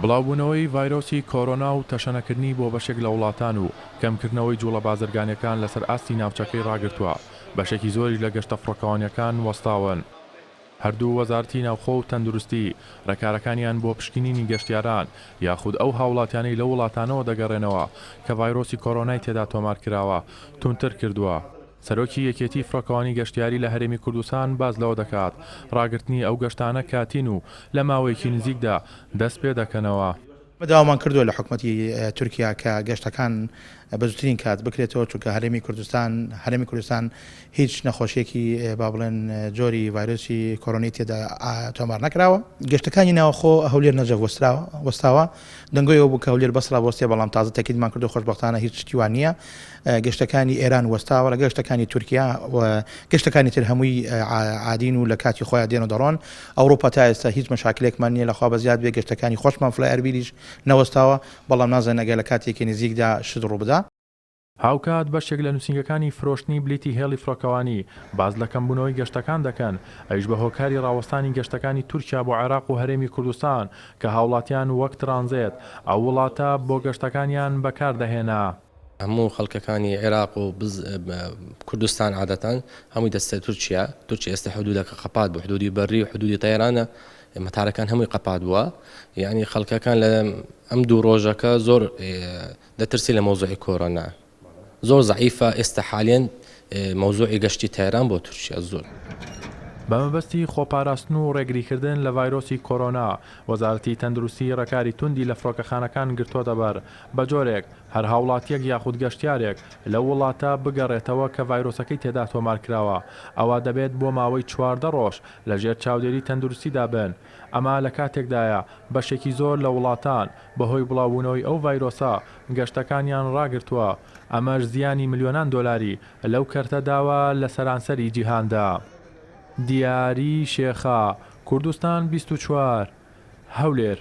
بڵاوبوونەوەی ڤایرۆسی کۆرۆنا و تەشەنەکردنی بۆ بەشێک لە وڵاتان و کەمکردنەوەی جوڵە بازرگانییەکان لەسەر ئاستی ناوچەکەی ڕاگرتووە، بەشێکی زۆریش لە گەشتە فڕۆکەوانییەکان وەستاون. هەردوو وەزارەتی ناوخۆ و تەندروستی ڕێکارەکانیان بۆ پشکنینی گەشتیاران یاخود ئەو هاوڵاتیانەی لەو وڵاتانەوە دەگەڕێنەوە کە ڤایرۆسی کۆرۆنای تێدا تۆمارکراوە توندتر کردووە. سەرۆکی یەکێتی فڕۆکەوانی گەشتیاری لە هەرێمی کوردستان باس لەوە دەکات، ڕاگرتنی ئەو گەشتانە کاتین و لە ماوەیەکی نزیکدا دەست پێدەکەنەوە. ئێمە داوامان کردووە لە حکومەتی تورکیا کە گەشتەکان بە زووترین کات بکرێتەوە، چونکە هەرێمی کوردستان هەرێمی کوردستان هیچ نەخۆشیەکی با بڵێن جۆری ڤایرۆسی کۆرۆنی تێدا تۆمار نەکراوە. گەشتەکانی ناوخۆ هەولێر نەجەف وەستراوە وەستاوە، دەنگۆی ئەوە بوو کە هەولێر بەسڕا بوەستێ، بەڵام تازە تەکیدمان کردو خۆشبەختانە هیچ شتی وا نییە. گەشتەکانی ئێران وەستاوە، لەگەڵ گەشتەکانی تورکیا و گەشتەکانی تر هەمووی عادین و لە کاتی خۆیان دێن و دەڕۆن. ئەوڕوپا تا ئێستا هیچ مەشاکلێکمان نییە لە خوا بەزیاد بێ، گەشتەکانی خۆشمان فلای ئەربیلیش نەوەستاوە، بەڵام نازانین ئەگەر لە کاتێکی نزیکدا شت ڕووبدا. هاوکات بەشێک لە نووسینگەکانی فرۆشتنی بلیتی هێڵی فڕۆکەوانی باس لە کەمبوونەوەی گەشتەکان دەکەن، ئەویش بە هۆکاری ڕاوەستانی گەشتەکانی تورکیا بۆ عێراق و هەرێمی کوردستان کە هاوڵاتیان وەک ترانزێت ئەو وڵاتە بۆ گەشتەکانیان بەکاردەهێنا. هەموو خەڵکەکانی عێراق و کوردستان عادەتەن هەمووی دەستە تورکیا تورکیا ئێستا حدودەکە قەپات بوو حدودی بەرری و حدودی تەیرانە مەتارەکان هەمووی قەپات بووە یعنی خەڵکەکان لە ئەم دوو ڕۆژەکە زۆر دەترسی لە مەوزوعی کۆرۆنا زۆر زەعیفە ئێستا حالیەن مەوزوعی گەشتی تەیران بۆ تورکیا زۆر. بە مەبەستی خۆپاراستن و ڕێگریکردن لە ڤایرۆسی کۆرۆنا، وەزارەتی تەندروستی ڕێکاری توندی لە فڕۆکەخانەکان گرتۆتەبەر، بەجۆرێک هەر هاوڵاتییەک یاخود گەشتیارێک لەو وڵاتە بگەڕێتەوە کە ڤایرۆسەکەی تێدا تۆمارکراوە، ئەوا دەبێت بۆ ماوەی 14 ڕۆژ لەژێر چاودێری تەندروستیدا بن. ئەمە لەکاتێکدایە بەشێکی زۆر لە وڵاتان بەهۆی بڵاوبوونەوەی ئەو ڤایرۆسە گەشتەکانیان ڕاگرتووە، ئەمەش زیانی ملیۆنان دۆلاری لەو کەرتە داوە لە سەرانسەری جیهاندا. دیاری شێخە، کوردستان 24، هەولێر.